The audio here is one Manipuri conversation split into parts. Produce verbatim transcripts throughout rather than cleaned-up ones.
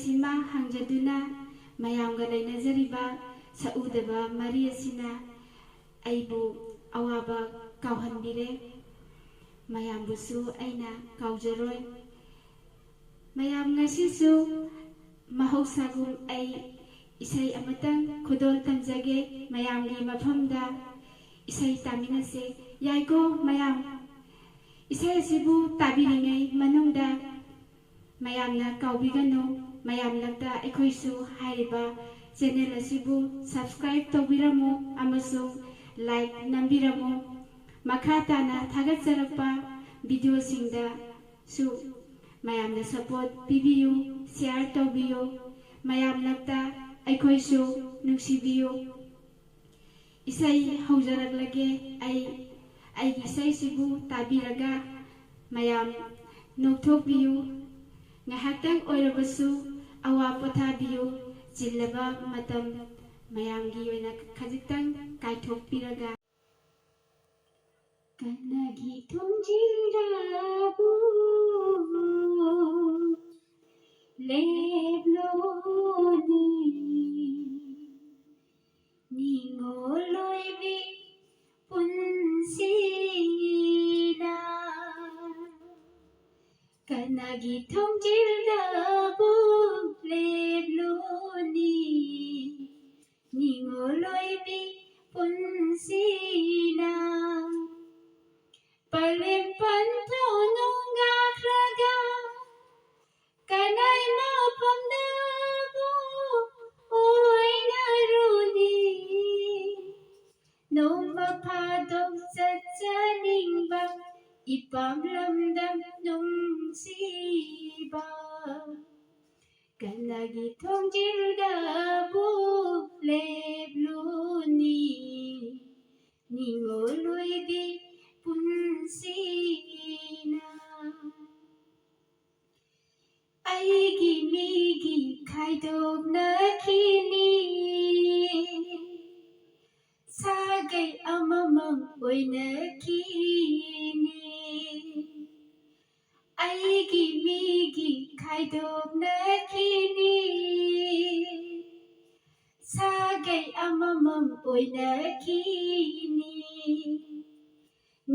ꯁꯤꯃ ꯍꯪꯖꯗꯨꯅ ꯃꯌꯥꯝꯒ ꯂꯩꯅꯖꯔꯤꯕ ꯁꯛꯎꯗꯕ ꯃꯔꯤ ꯑꯁꯤꯅ ꯑꯩꯕꯨ ꯑꯋꯥꯕ ꯀꯥꯎꯍꯟꯕꯤꯔꯦ꯫ ꯃꯌꯥꯝꯕꯨꯁꯨ ꯑꯩꯅ ꯀꯥꯎꯖꯔꯣꯏ꯫ ꯃꯌꯥꯝ, ꯉꯁꯤꯁꯨ ꯃꯍꯧꯁꯥꯒꯨꯝ ꯑꯩ ꯏꯁꯩ ꯑꯃꯇꯪ ꯈꯨꯗꯣꯜ ꯇꯝꯖꯒꯦ꯫ ꯃꯌꯥꯝꯒꯤ ꯃꯐꯝꯗ ꯏꯁꯩ ꯇꯥꯃꯤꯟꯅꯁꯦ꯫ ꯌꯥꯏꯀꯣ ꯃꯌꯥꯝ? ꯏꯁꯩ ꯑꯁꯤꯕꯨ ꯇꯥꯕꯤꯔꯤꯉꯩ ꯃꯅꯨꯡꯗ ꯃꯌꯥꯝꯅ ꯀꯥꯎꯕꯤꯒꯅꯨ, ꯃꯌꯥꯝꯂꯛꯇ ꯑꯩꯈꯣꯏꯁꯨ ꯍꯥꯏꯔꯤꯕ channel ꯑꯁꯤꯕꯨ subscribe ꯇꯧꯕꯤꯔꯝꯃꯨ ꯑꯃꯁꯨꯡ like ꯅꯝꯕꯤꯔꯝꯃꯨ꯫ ꯃꯈꯥ ꯇꯥꯅ ꯊꯥꯒꯠꯆꯔꯛꯄ videoꯁꯤꯡꯗꯁꯨ ꯃꯌꯥꯝꯅ support ꯄꯤꯕꯤꯌꯨ, share ꯇꯧꯕꯤꯌꯨ, ꯃꯌꯥꯝꯂꯛꯇ ꯑꯩꯈꯣꯏꯁꯨ ꯅꯨꯡꯁꯤꯕꯤꯌꯨ꯫ ꯏꯁꯩ ꯍꯧꯖꯔꯛꯂꯒꯦ꯫ ꯑꯩ ꯑꯩꯒꯤ ꯏꯁꯩꯁꯤꯕꯨ ꯇꯥꯕꯤꯔꯒ ꯃꯌꯥꯝ ꯅꯣꯛꯊꯣꯛꯄꯤꯌꯨ꯫ ꯉꯥꯏꯍꯥꯛꯇꯪ ꯑꯣꯏꯔꯕꯁꯨ ꯑꯋꯥ ꯄꯣꯊꯥꯕꯤꯌꯨ꯫ ꯆꯤꯜꯂꯕ ꯃꯇꯝ ꯃꯌꯥꯝꯒꯤ ꯑꯣꯏꯅ ꯈꯖꯤꯛꯇꯪ ꯀꯥꯏꯊꯣꯛꯄꯤꯔꯒ꯫ ꯀꯅꯥꯒꯤ ꯊꯣꯡꯖꯤꯜꯗꯕꯨ ꯂꯦꯞꯂꯨꯅꯤ? ꯅꯤꯡꯉꯣꯜ ꯑꯣꯏꯕꯤ ꯄꯨꯟꯁꯤꯅ ꯀꯅꯥꯒꯤ ꯊꯣꯡꯖꯤꯜꯗꯕꯨ ꯂꯦꯞꯂꯨꯅꯤ? ꯅꯤꯡꯉꯣꯜ ꯑꯣꯏꯕꯤ ꯄꯨꯟꯁꯤꯅ ꯄꯂꯦꯝ ꯄꯟꯊꯧ ꯅꯣꯡꯒꯥꯈ꯭ꯔꯒ ꯀꯅꯥꯏ ꯃꯐꯝꯗꯕꯨ ꯑꯣꯏꯅꯔꯨꯅꯤ? ꯅꯣꯡꯃ ꯐꯥꯗꯣꯛ ꯆꯠꯆꯅꯤꯡꯕ ꯏꯄꯥꯝ ꯂꯝꯗꯝ ꯅꯨꯡꯁꯤꯕ꯫ ꯀꯅꯥꯒꯤ ꯊꯣꯡꯖꯤꯜꯗꯕꯨ ꯂꯦꯞꯂꯨꯅꯤ? ꯅꯤꯡꯉꯣꯜ ꯑꯣꯏꯕꯤ ꯄꯨꯟꯁꯤꯅ꯫ ꯑꯩꯒꯤ ꯃꯤꯒꯤ ꯈꯥꯏꯗꯣꯛꯅꯈꯤꯅꯤ, ꯁꯥꯒꯩ ꯑꯃꯃꯝ ꯑꯣꯏꯅꯈꯤꯅꯤ꯫ ꯑꯩꯒꯤ ꯃꯤꯒꯤ ꯈꯥꯏꯗꯣꯛꯅꯈꯤꯅꯤ, ꯁꯥꯒꯩ ꯑꯃꯃꯝ ꯑꯣꯏꯅꯈꯤꯅꯤ꯫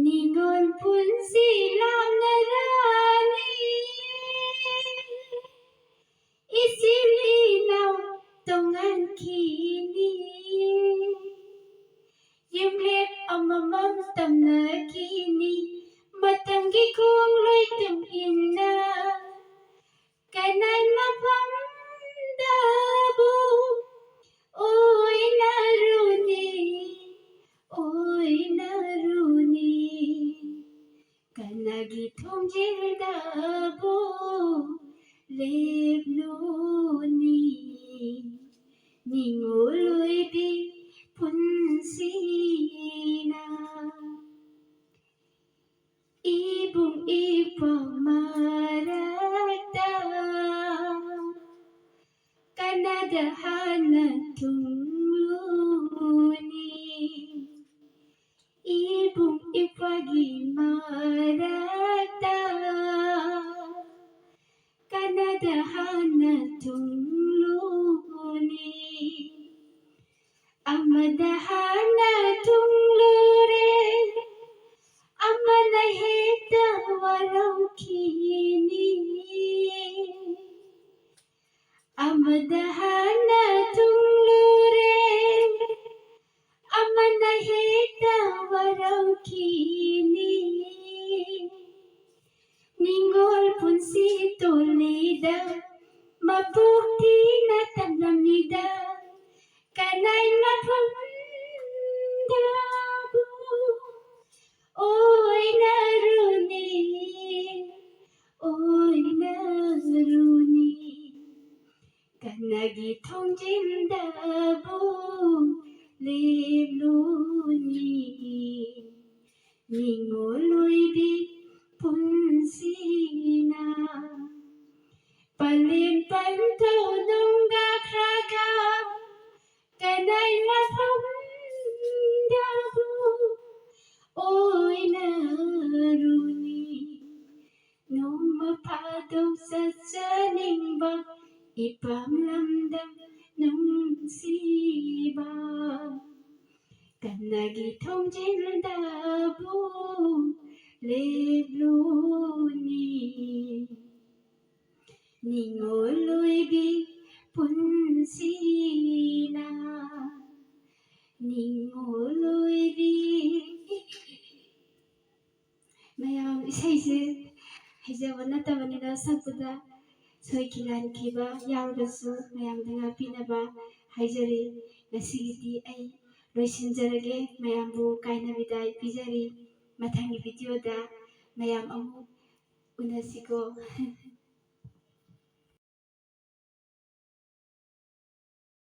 ꯅꯤꯉꯣꯜ ꯄꯨꯟꯁꯤ ꯂꯥꯞꯅꯔꯅꯤ, ꯏꯆꯤꯜ ꯏꯅꯥꯎ ꯇꯣꯉꯥꯟꯈꯤꯅꯤ꯫ ꯌꯨꯝꯂꯦꯞ ꯑꯃꯃꯝ ꯇꯝꯅꯈꯤꯅꯤ, ꯃꯇꯝꯒꯤ ꯈꯣꯡꯂꯣꯏ ꯇꯨꯡ ꯏꯟꯅ ꯀꯅꯥꯏ ꯃꯐꯝꯗꯕꯨ ꯑꯣꯏꯅꯔꯨꯅꯤ, ꯑꯣꯏꯅꯔꯨꯅꯤ꯫ ꯀꯅꯥꯒꯤ ꯊꯣꯡꯖꯤꯜꯗꯕꯨ ꯂꯦꯞꯂꯨꯅꯤ, ꯅꯤꯉꯣꯜ ꯑꯣꯏꯕꯤ ꯄꯨꯟꯁꯤꯅ꯫ ꯏꯕꯨꯡ ꯏꯄ꯭ꯋꯥ ꯃꯔꯛꯇ ꯀꯅꯥꯗ ꯍꯥꯟꯅ ꯊꯨꯡꯂꯨꯅꯤ? ꯏꯕꯨꯡ ꯏꯄ꯭ꯋꯥꯒꯤ ꯃꯔꯛꯇ ꯀꯅꯥꯗ ꯍꯥꯟꯅ ꯊꯨꯡꯂꯨꯅꯤ? ꯑꯃꯗ ꯍꯥꯟꯅ ꯊꯨꯡꯂꯨꯔꯦ, ꯑꯃꯅ ꯍꯦꯛꯇ ꯋꯥꯔꯧꯈꯤꯅꯤ꯫ ꯑꯃꯗ ꯍꯥꯟꯅ ꯊꯨꯡꯂꯨꯔꯦ, ꯑꯃꯅ ꯍꯦꯛꯇ ꯋꯥꯔꯧꯈꯤꯅꯤ꯫ ꯅꯤꯡꯉꯣꯜ ꯄꯨꯟꯁꯤ ꯇꯣꯜꯂꯤꯗ ꯃꯄꯣꯛ ꯊꯤꯅ ꯇꯝꯂꯝꯃꯤꯗ ꯀꯅꯥꯏ ꯃꯐꯝꯗꯕꯨ ꯑꯣꯏꯅꯔꯨꯅꯤ, ꯑꯣꯏꯅꯔꯨꯅꯤ꯫ ꯀꯅꯥꯒꯤ ꯊꯣꯡꯖꯤꯟꯗꯕꯨ ꯂꯦꯞꯂꯨꯅꯤ, ꯅꯤꯡꯉꯣꯜ ꯑꯣꯏꯕꯤ ꯄꯨꯟꯁꯤꯅ꯫ ꯄꯂꯦꯝ ꯄꯟꯊꯧ ꯅꯨꯡꯒꯥꯈ꯭ꯔꯒ ꯀꯅꯥꯏ ꯃꯐꯝꯗꯕꯨ ꯑꯣꯏꯅꯔꯨꯅꯤ꯫ ꯆꯠꯇꯨ ꯆꯠꯆꯅꯤꯡꯕ ꯏꯄꯥꯝ ꯂꯝꯗꯝ ꯅꯨꯡꯁꯤꯕ꯫ ꯀꯟꯅꯒꯤ ꯊꯣꯡꯖꯤꯜꯗꯕꯨ ꯂꯦꯞꯂꯨꯅꯤ꯫ ꯅꯤꯡꯉꯣꯜ ꯑꯣꯏꯕꯤ ꯄꯨꯟꯁꯤꯅ, ꯅꯤꯡꯉꯣꯜ ꯑꯣꯏꯕꯤ꯫ ꯃꯌꯥꯝ ꯏꯁꯩꯁꯦ ꯍꯩꯖꯕ ꯅꯠꯇꯕꯅꯤꯅ ꯁꯛꯄꯗ ꯁꯣꯏꯈꯤ ꯂꯥꯟꯈꯤꯕ ꯌꯥꯎꯔꯒꯁꯨ ꯃꯌꯥꯝꯗ ꯉꯥꯛꯄꯤꯅꯕ ꯍꯥꯏꯖꯔꯤ꯫ ꯉꯁꯤꯒꯤꯗꯤ ꯑꯩ ꯂꯣꯏꯁꯤꯟꯖꯔꯒꯦ꯫ ꯃꯌꯥꯝꯕꯨ ꯀꯥꯏꯅ ꯕꯤꯗꯥꯏ ꯄꯤꯖꯔꯤ꯫ ꯃꯊꯪꯒꯤ ꯚꯤꯗꯤꯑꯣꯗ ꯃꯌꯥꯝ ꯑꯃꯨꯛ ꯎꯅꯁꯤꯀꯣ꯫